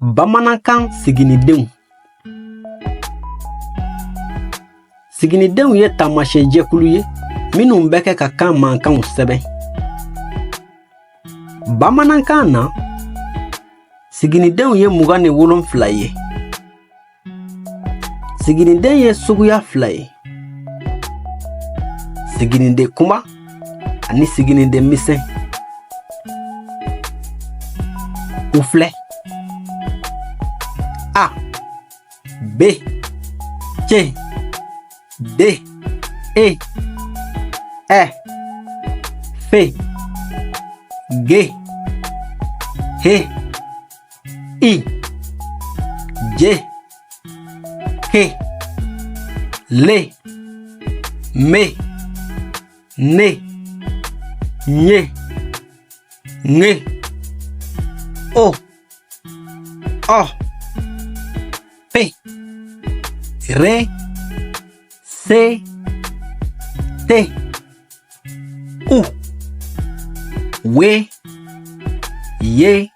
Bamanankan siginidenw. Siginidenw ye taamasiyɛn jɛkulu ye minnu bɛ kɛ ka kan mankanw sɛbɛn. Bamanankan na, siginidenw ye 27 ye. Siginiden ye suguya fila ye: siginiden kunba ani siginiden misɛn. U filɛ: A, B, C, D, E, Ɛ, F, G, H, I, J, K, L, M, N, Ɲ, Ŋ, O, Ɔ, P, R, S, T, U, W, Y,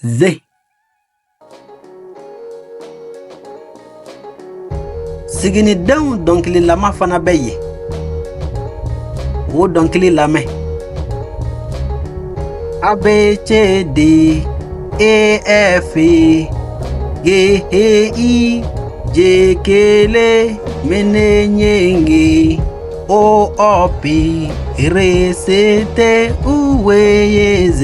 Z. Siginidenw dɔnkililama fana bɛ yen. O dɔnkili lamɛn: A B C D E F G H I J K L M N Ɲ G O Ɔ P R S T U V Y Z.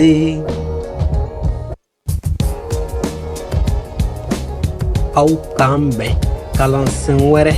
Aw k'an bɛn kalansen wɛrɛ.